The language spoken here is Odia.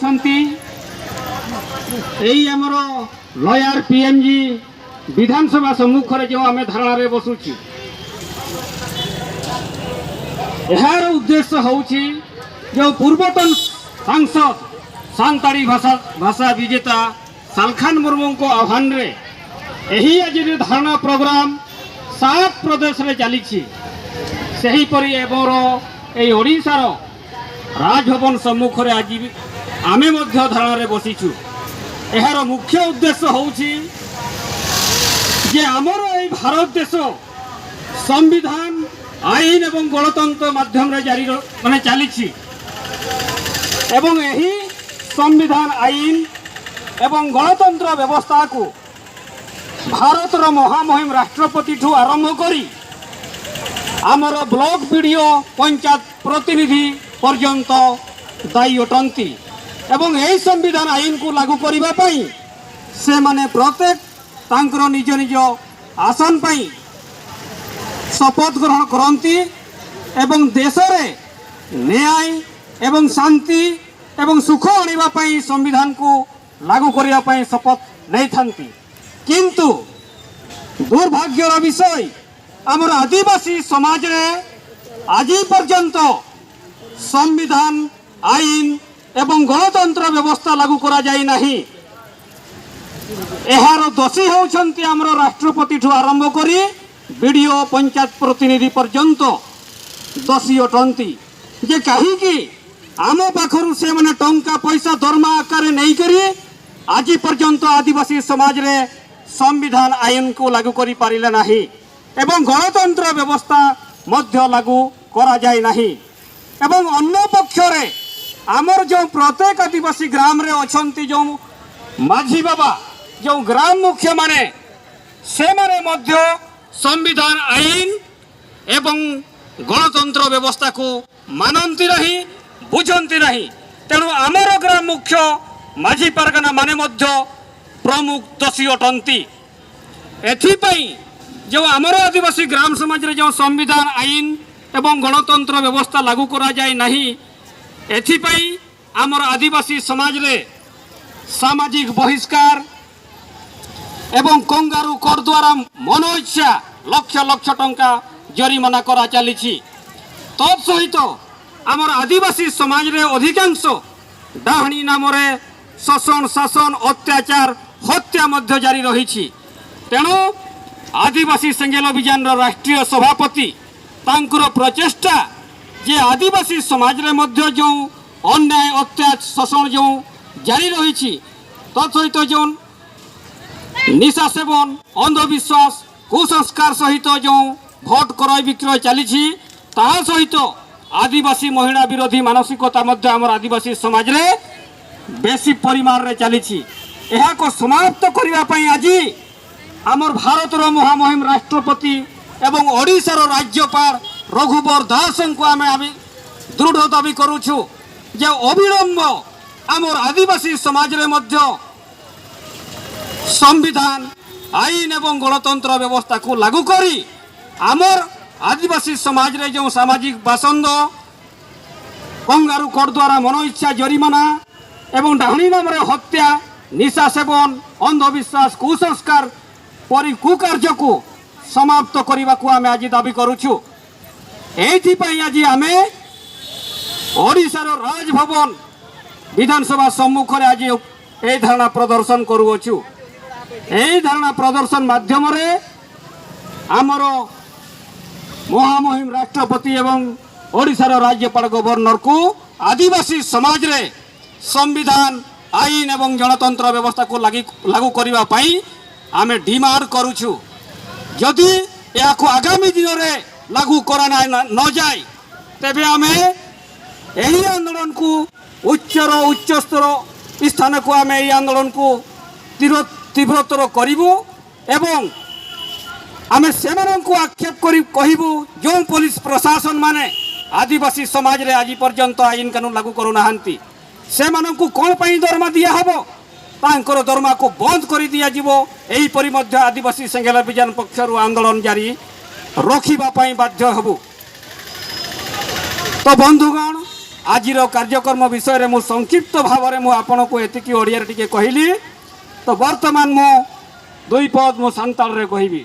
ଅଛନ୍ତି। ଏଇ ଆମର ଲୟାର ପିଏମଜି ବିଧାନସଭା ସମ୍ମୁଖରେ ଯେଉଁ ଆମେ ଧାରଣାରେ ବସୁଛୁ, ଏହାର ଉଦ୍ଦେଶ୍ୟ ହେଉଛି ଯେଉଁ ପୂର୍ବତନ ସାଂସଦ ସାନ୍ତାଳୀ ଭାଷା ବିଜେତା ସାଲଖାନ ମୁର୍ମୁଙ୍କ ଆହ୍ୱାନରେ ଏହି ଆଜିର ଧାରଣା ପ୍ରୋଗ୍ରାମ ସାତ ପ୍ରଦେଶରେ ଚାଲିଛି। ସେହିପରି ଆମର ଏଇ ଓଡ଼ିଶାର ରାଜଭବନ ସମ୍ମୁଖରେ ଆଜି ଆମେ ମଧ୍ୟ ଧାରଣାରେ ବସିଛୁ। ଏହାର ମୁଖ୍ୟ ଉଦ୍ଦେଶ୍ୟ ହେଉଛି ଯେ ଆମର ଏଇ ଭାରତ ଦେଶ ସମ୍ବିଧାନ, ଆଇନ ଏବଂ ଗଣତନ୍ତ୍ର ମାଧ୍ୟମରେ ଜାରି ମାନେ ଚାଲିଛି ଏବଂ ଏହି ସମ୍ବିଧାନ, ଆଇନ ଏବଂ ଗଣତନ୍ତ୍ର ବ୍ୟବସ୍ଥାକୁ ଭାରତର ମହାମହିମ ରାଷ୍ଟ୍ରପତିଠୁ ଆରମ୍ଭ କରି ଆମର ବ୍ଲକ, ବିଡ଼ିଓ, ପଞ୍ଚାୟତ ପ୍ରତିନିଧି ପର୍ଯ୍ୟନ୍ତ ଦାୟୀ ଅଟନ୍ତି ଏବଂ ଏହି ସମ୍ବିଧାନ, ଆଇନକୁ ଲାଗୁ କରିବା ପାଇଁ ସେମାନେ ପ୍ରତ୍ୟେକ ତାଙ୍କର ନିଜ ନିଜ ଆସନ ପାଇଁ ଶପଥ ଗ୍ରହଣ କରନ୍ତି ଏବଂ ଦେଶରେ ନ୍ୟାୟ ଏବଂ ଶାନ୍ତି ଏବଂ ସୁଖ ଆଣିବା ପାଇଁ ସମ୍ବିଧାନକୁ ଲାଗୁ କରିବା ପାଇଁ ଶପଥ ନେଇଥାନ୍ତି। କିନ୍ତୁ ଦୁର୍ଭାଗ୍ୟର ବିଷୟ, ଆମର ଆଦିବାସୀ ସମାଜରେ ଆଜି ପର୍ଯ୍ୟନ୍ତ ସମ୍ବିଧାନ, ଆଇନ ଏବଂ ଗଣତନ୍ତ୍ର ବ୍ୟବସ୍ଥା ଲାଗୁ କରାଯାଇ ନାହିଁ। ଏହାର ଦୋଷୀ ହେଉଛନ୍ତି ଆମର ରାଷ୍ଟ୍ରପତିଠୁ ଆରମ୍ଭ କରି ବିଡ଼ିଓ, ପଞ୍ଚାୟତ ପ୍ରତିନିଧି ପର୍ଯ୍ୟନ୍ତ ଦୋଷୀ ଅଟନ୍ତି ଯେ କାହିଁକି ଆମ ପାଖରୁ ସେମାନେ ଟଙ୍କା ପଇସା ଦରମା ଆକାରରେ ନେଇକରି ଆଜି ପର୍ଯ୍ୟନ୍ତ ଆଦିବାସୀ ସମାଜରେ ସମ୍ବିଧାନ, ଆଇନକୁ ଲାଗୁ କରିପାରିଲେ ନାହିଁ ଏବଂ ଗଣତନ୍ତ୍ର ବ୍ୟବସ୍ଥା ମଧ୍ୟ ଲାଗୁ କରାଯାଇ ନାହିଁ। ଏବଂ ଅନ୍ୟ ପକ୍ଷରେ ଆମର ଯେଉଁ ପ୍ରତ୍ୟେକ ଆଦିବାସୀ ଗ୍ରାମରେ ଅଛନ୍ତି ଯେଉଁ ମାଝୀ ବାବା, ଯେଉଁ ଗ୍ରାମ ମୁଖ୍ୟମାନେ, ସେମାନେ ମଧ୍ୟ ସମ୍ବିଧାନ, ଆଇନ ଏବଂ ଗଣତନ୍ତ୍ର ବ୍ୟବସ୍ଥାକୁ ମାନନ୍ତି ନାହିଁ, ବୁଝନ୍ତି ନାହିଁ। ତେଣୁ ଆମର ଗ୍ରାମ ମୁଖ୍ୟ, ମାଝୀ ପାରଗାନା ମାନେ ମଧ୍ୟ ପ୍ରମୁଖ ଦୋଷୀ ଅଟନ୍ତି। ଏଥିପାଇଁ ଯେଉଁ ଆମର ଆଦିବାସୀ ଗ୍ରାମ ସମାଜରେ ଯେଉଁ ସମ୍ବିଧାନ, ଆଇନ ଏବଂ ଗଣତନ୍ତ୍ର ବ୍ୟବସ୍ଥା ଲାଗୁ କରାଯାଇ ନାହିଁ, ଏଥିପାଇଁ ଆମର ଆଦିବାସୀ ସମାଜରେ ସାମାଜିକ ବହିଷ୍କାର ଏବଂ କଙ୍ଗାରୁ କୋର୍ଟ ଦ୍ୱାରା ମନ ଇଚ୍ଛା ଲକ୍ଷ ଲକ୍ଷ ଟଙ୍କା ଜରିମାନା କରାଚାଲିଛି। ତତ୍ ସହିତ ଆମର ଆଦିବାସୀ ସମାଜରେ ଅଧିକାଂଶ ଡାହାଣୀ ନାମରେ ଶୋଷଣ, ଶାସନ, ଅତ୍ୟାଚାର, ହତ୍ୟା ମଧ୍ୟ ଜାରି ରହିଛି। ତେଣୁ ଆଦିବାସୀ ସେଙ୍ଗେଲ ଅଭିଯାନର ରାଷ୍ଟ୍ରୀୟ ସଭାପତି ତାଙ୍କର ପ୍ରଚେଷ୍ଟା ଯେ ଆଦିବାସୀ ସମାଜରେ ମଧ୍ୟ ଯେଉଁ ଅନ୍ୟାୟ, ଅତ୍ୟାଚାର, ଶୋଷଣ ଯେଉଁ ଜାରି ରହିଛି, ତତ୍ ସହିତ ଯେଉଁ ନିଶା ସେବନ, ଅନ୍ଧବିଶ୍ୱାସ, କୁସଂସ୍କାର ସହିତ ଯେଉଁ ଭୋଟ କ୍ରୟ ବିକ୍ରୟ ଚାଲିଛି, ତାହା ସହିତ ଆଦିବାସୀ ମହିଳା ବିରୋଧୀ ମାନସିକତା ମଧ୍ୟ ଆମର ଆଦିବାସୀ ସମାଜରେ ବେଶୀ ପରିମାଣରେ ଚାଲିଛି। ଏହାକୁ ସମାପ୍ତ କରିବା ପାଇଁ ଆଜି ଆମର ଭାରତର ମହାମହିମ ରାଷ୍ଟ୍ରପତି ଏବଂ ଓଡ଼ିଶାର ରାଜ୍ୟପାଳ ରଘୁବର ଦାସଙ୍କୁ ଆମେ ଦୃଢ଼ ଦାବି କରୁଛୁ ଯେ ଅବିଳମ୍ବ ଆମର ଆଦିବାସୀ ସମାଜରେ ମଧ୍ୟ ସମ୍ବିଧାନ, ଆଇନ ଏବଂ ଗଣତନ୍ତ୍ର ବ୍ୟବସ୍ଥାକୁ ଲାଗୁ କରି ଆମର ଆଦିବାସୀ ସମାଜରେ ଯେଉଁ ସାମାଜିକ ବାସନ୍ଦ, କଙ୍ଗାରୁ କୋର୍ଟ ଦ୍ୱାରା ମନ ଇଚ୍ଛା ଜରିମାନା ଏବଂ ଡାହାଣୀ ନାମରେ ହତ୍ୟା, ନିଶା ସେବନ, ଅନ୍ଧବିଶ୍ୱାସ, କୁସଂସ୍କାର ପରି କୁକାର୍ଯ୍ୟକୁ ସମାପ୍ତ କରିବାକୁ ଆମେ ଆଜି ଦାବି କରୁଛୁ। ଏଇଥିପାଇଁ ଆଜି ଆମେ ଓଡ଼ିଶାର ରାଜଭବନ ବିଧାନସଭା ସମ୍ମୁଖରେ ଆଜି ଏହି ଧାରଣା ପ୍ରଦର୍ଶନ କରୁଅଛୁ। ଏହି ଧାରଣା ପ୍ରଦର୍ଶନ ମାଧ୍ୟମରେ ଆମର ମହାମହିମ ରାଷ୍ଟ୍ରପତି ଏବଂ ଓଡ଼ିଶାର ରାଜ୍ୟପାଳ, ଗଭର୍ଣ୍ଣରକୁ ଆଦିବାସୀ ସମାଜରେ ସମ୍ବିଧାନ, ଆଇନ ଏବଂ ଗଣତନ୍ତ୍ର ବ୍ୟବସ୍ଥାକୁ ଲାଗୁ କରିବା ପାଇଁ ଆମେ ଡିମାଣ୍ଡ କରୁଛୁ। ଯଦି ଏହାକୁ ଆଗାମୀ ଦିନରେ ଲାଗୁ କରା ନଯାଏ, ତେବେ ଆମେ ଏହି ଆନ୍ଦୋଳନକୁ ଉଚ୍ଚର ଉଚ୍ଚସ୍ତର ସ୍ଥାନକୁ ଆମେ ଏହି ଆନ୍ଦୋଳନକୁ ତୀବ୍ରତର କରିବୁ ଏବଂ ଆମେ ସେମାନଙ୍କୁ ଆକ୍ଷେପ କରି କହିବୁ, ଯେଉଁ ପୋଲିସ ପ୍ରଶାସନ ମାନେ ଆଦିବାସୀ ସମାଜରେ ଆଜି ପର୍ଯ୍ୟନ୍ତ ଆଇନ କାନୁନ ଲାଗୁ କରୁନାହାନ୍ତି, ସେମାନଙ୍କୁ କ'ଣ ପାଇଁ ଦରମା ଦିଆହେବ? ତାଙ୍କର ଦରମାକୁ ବନ୍ଦ କରି ଦିଆଯିବ। ଏହିପରି ମଧ୍ୟ ଆଦିବାସୀ ସେଙ୍ଗେଲ ଅଭିଯାନ ପକ୍ଷରୁ ଆନ୍ଦୋଳନ ଜାରି ରଖିବା ପାଇଁ ବାଧ୍ୟ ହେବୁ। ତ ବନ୍ଧୁଗଣ, ଆଜିର କାର୍ଯ୍ୟକ୍ରମ ବିଷୟରେ ମୁଁ ସଂକ୍ଷିପ୍ତ ଭାବରେ ମୁଁ ଆପଣଙ୍କୁ ଏତିକି ଓଡ଼ିଆରେ ଟିକେ କହିଲି। ତ ବର୍ତ୍ତମାନ ମୁଁ ଦୁଇ ପଦ ମୁଁ ସାନ୍ତାଳରେ କହିବି।